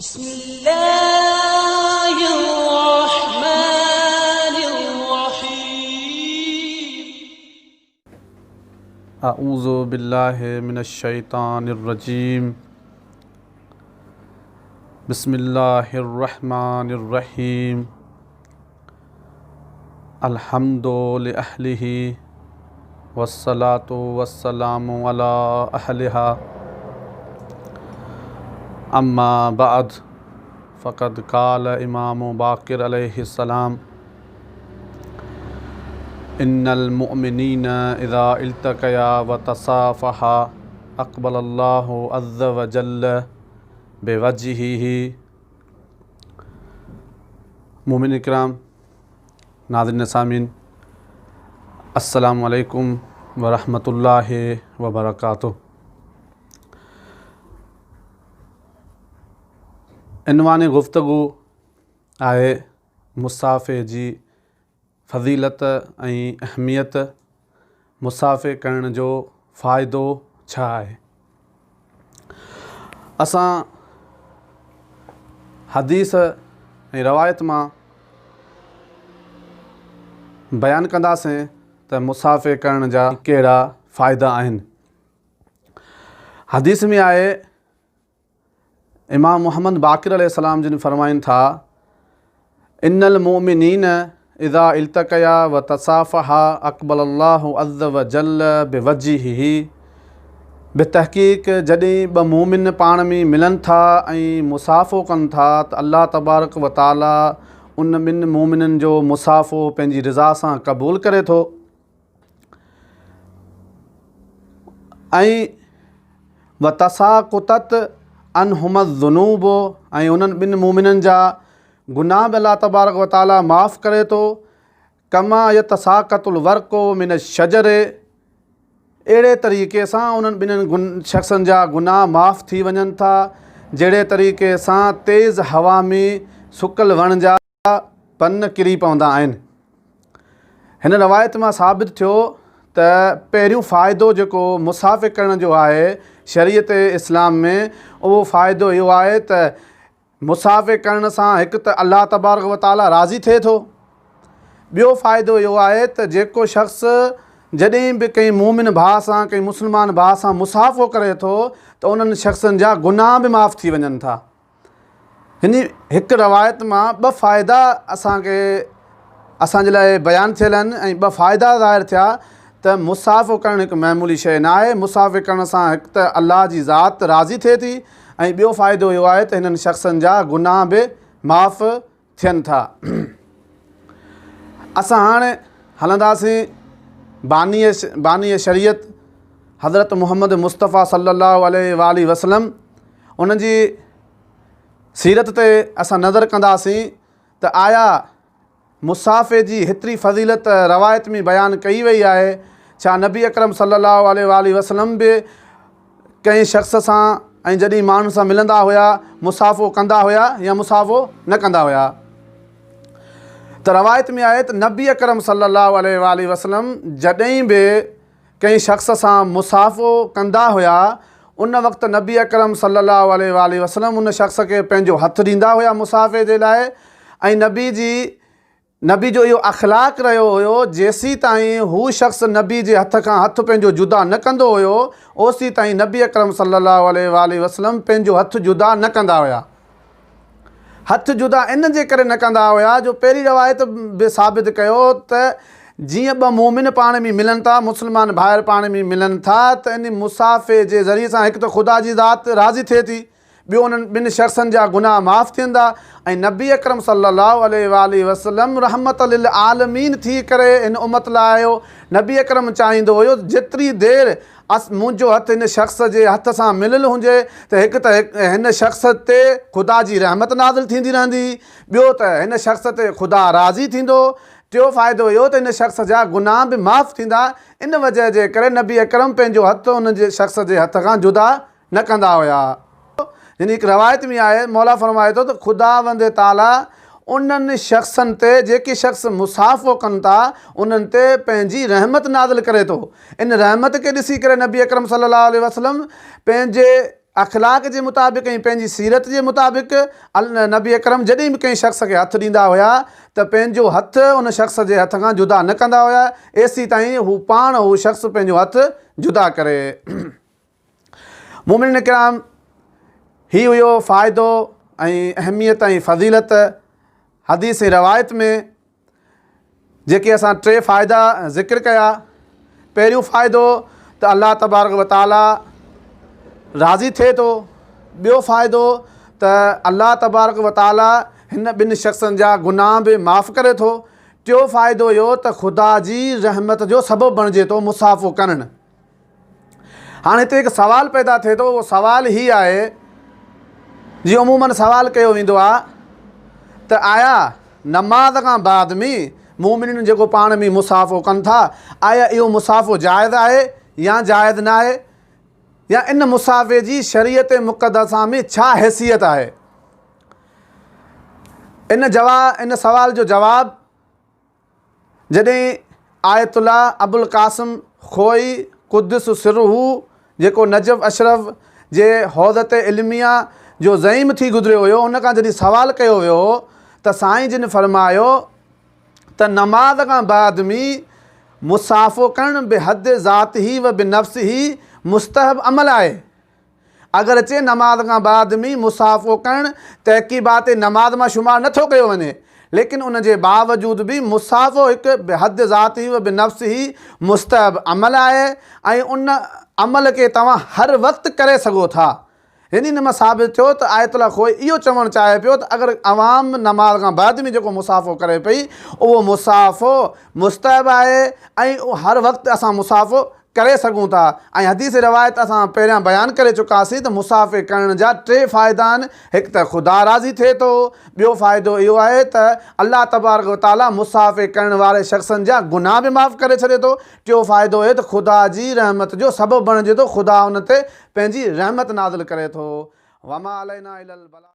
بسم الله الرحمن الرحيم. اعوذ بالله من الشيطان الرجيم بسم الله الرحمن الرحيم الحمد لأهله والصلاة والسلام على أهلها أما بعد فقد قال إمام باقر عليه السلام إن المؤمنين إذا التقيا وتصافحا أقبل الله عز وجل بوجهه مومن اڪرام ناظرين سامعين السلام عليڪم ورحمة الله وبرڪاته عنوان گفتگو آهي مصافي جي فضيلت ۽ اهميت مصافي ڪرڻ جو فائدو ڇا آهي؟ اسان حديث ۽ روايت مان بيان ڪنداسين ته مصافي ڪرڻ جا ڪهڙا فائدا آهن. حديث ۾ آهي امام محمد باقر عليه السلام جن فرمائن ٿا، ان المؤمنين اذا التقيا وتصافحا اقبل الله عز وجل بوجهه بتحقيق جڏهن ٻه مؤمن پاڻ ۾ ملن ٿا ۽ مصافحو ڪن ٿا ته الله تبارڪ وتعالي ان ٻن مؤمنن جو مصافحو پنهنجي رضا سان قبول ڪري ٿو. ۽ وتساقطت عنهما الذنوب ۽ انهن ٻن مؤمنن جا گناهه به الله تبارڪ وتعالي معاف ڪري ٿو ڪما يتساقط الورق من الشجر اهڙي طريقي سان انهن ٻنهن شخصن جا گناهه معاف ٿي وڃن ٿا جهڙي طريقي سان تيز هوا ۾ سڪل وڻ جا پن ڪري پوندا آهن. هن روايت مان ثابت ٿيو ته پهريون فائدو جيڪو مصافحي ڪرڻ جو آهي شريعت اسلام ۾ اهو فائدو اهو آهي ته مصافحي ڪرڻ سان هڪ ته الله تبارڪ و تعالي راضي ٿئي ٿو ٻيو فائدو اهو آهي ته جيڪو شخص جڏهن به ڪنهن مومن ڀاء سان ڪنهن مسلمان ڀاء سان مصافحو ڪري ٿو ته انهن شخصن جا گناهه به معاف ٿي وڃن ٿا. هن هڪ روايت مان ٻه فائدا اسان کي اسان جي لاء بيان ٿيل آهن ۽ ٻه فائدا ظاهر ٿيا ته مصافحو ڪرڻ هڪ معمولي شيء نه آهي مصافحي ڪرڻ سان هڪ ته الله جي ذات راضي ٿئي ٿي ۽ ٻيو فائدو اهو آهي ته هنن شخصن جا گناهه به معاف ٿين ٿا اسان هاڻ هلنداسين باني باني شريعت حضرت محمد مصطفيٰ صلي الله عليه وآله وسلم ان جي سيرت تي اسان نظر ڪنداسين ته آيا مصافي جي هيتري فضيلت روايت ۾ بيان ڪئي وئي آهي ڇا نبي اڪرم صلي الله عليه وآله وسلم به ڪنهن شخص سان ۽ جڏهن ماڻهن سان ملندا هيا مصافو ڪندا هيا يا مصافو نه ڪندا هيا ته روايت ۾ آهي ته نبي اڪرم صلي الله عليه وآله وسلم جڏهن به ڪنهن شخص سان مصافو ڪندا هيا ان وقت نبي اڪرم صلي الله عليه وآله وسلم ان شخص کي پنهنجو هٿ ڏيندا هيا مصافي جي لاء ۽ نبي جي نبي جو اهو اخلاق رهيو هيو، جيسيتائين هو شخص نبي جي هٿ کان هٿ پنهنجو جدا نه ڪندو هيو، اوسيتائين نبي اڪرم صلي الله عليه واٰله وسلم پنهنجو هٿ جدا نه ڪندا هيا. هٿ جدا ان جي ڪري نه ڪندا هيا جو پهرين روايت به ثابت ڪيو ته جيئن ٻه مؤمن پاڻ ۾ ملن ٿا، مسلمان ڀائر پاڻ ۾ ملن ٿا ته ان مصافحي جي ذريعي سان هڪ ته خدا جي ذات راضي ٿئي ٿي، ٻيو انهن ٻن شخصن جا گناهه معاف ٿيندا ۽ نبي اڪرم صلي الله عليه واٰله وسلم رحمت للعالمين ٿي ڪري هن امت لاء آيو. نبي اڪرم چاهيندو هيو ته جيتري دير اس منهنجو هٿ هن شخص جي هٿ سان مليل هجي ته هڪ ته هن شخص تي خدا جي رحمت نازل ٿيندي رهندي ٻيو ته هن شخص تي خدا راضي ٿيندو ٽيو فائدو اهو ته هن شخص جا گناهه به معاف ٿيندا ان وجه جي ڪري نبي اڪرم پنهنجو هٿ ان شخص جي هٿ کان جدا نه ڪندا هيا. يعني هڪ روايت ۾ آهي، مولا فرمائي ٿو ته خداوند تعاليٰ انهن شخصن تي جيڪي شخص مصافحو ڪن ٿا انهن تي پنهنجي رحمت نازل ڪري ٿو. ان رحمت کي ڏسي ڪري نبي اڪرم صلي الله عليه وسلم پنهنجي. اخلاق جي مطابق ۽ پنهنجي سيرت جي مطابق نبي اڪرم جڏهن به ڪنهن شخص کي هٿ ڏيندا هيا ته پنهنجو هٿ ان شخص جي هٿ کان جدا نه ڪندا هيا ايسيتائين هو پاڻ هو شخص پنهنجو هٿ جدا ڪري. مومنين ڪرام هي هيو فائدو ۽ اهميت ۽ فضيلت حديث ۽ روايت ۾ جيڪي اسان ٽي فائدا ذڪر ڪيا، پهريون فائدو ته الله تبارڪ و تعالي راضي ٿئي ٿو، ٻيو فائدو ته الله تبارڪ و تعالي هن ٻن شخصن جا گناهه به معاف ڪري ٿو، ٽيو فائدو اهو ته خدا جي رحمت جو سبب بڻجي ٿو مصافحو ڪرڻ. هاڻ هتي هڪ سوال پيدا ٿئي ٿو اهو سوال هي آهي جيئن عموماً سوال ڪيو ويندو آهي ته آيا نماز کان بعد ۾ مومنين جيڪو پاڻ ۾ مصافحو ڪن ٿا آيا اهو مصافحو جائز آهي يا جائز نه آهي يا ان مصافحي جي شريعت مقدسه ۾ ڇا حيثيت آهي ان جواب ان سوال جو جواب جڏهن آيت الله ابوالقاسم خوئي قدس سره جيڪو نجف اشرف جي حوزة علميه جو زعيم ٿي گذريو هيو ان کان جڏهن سوال ڪيو ويو ته سائين جن فرمايو ته نماز کان بعد ۾ مصافحو ڪرڻ بحد ذاته و بنفسه مستحب عمل آهي. اگرچه نماز کان بعد ۾ مصافحو ڪرڻ تعقيبات نماز مان شمار نه ٿو ڪيو وڃي، ليڪن ان جي باوجود به مصافحو هڪ بحد ذاته و بنفسه مستحب عمل آهي ۽ ان عمل کي توهان هر وقت ڪري سگهو ٿا. يعني ان مان ثابت ٿيو ته آيت الله خوئي اهو چوڻ چاهي پيو ته اگر عوام نماز کان بعد ۾ جيڪو مصافحو ڪري پئي اهو مصافحو مستحب آهي ۽ هر وقت اسان مصافحو ڪري سگهون ٿا ۽ حديث روايت اسان پهريان بيان ڪري چڪاسين ته مصافحي ڪرڻ جا ٽي فائدا آهن، هڪ ته خدا راضي ٿئي ٿو، ٻيو فائدو اهو آهي ته الله تبارڪ و تعاليٰ مصافحي ڪرڻ واري شخصن جا گناهه به معاف ڪري ڇڏي ٿو، ٽيو فائدو اهي ته خدا جي رحمت جو سبب بڻجي ٿو، خدا ان تي پنهنجي رحمت نازل ڪري ٿو. وما علينا الا البلاغ.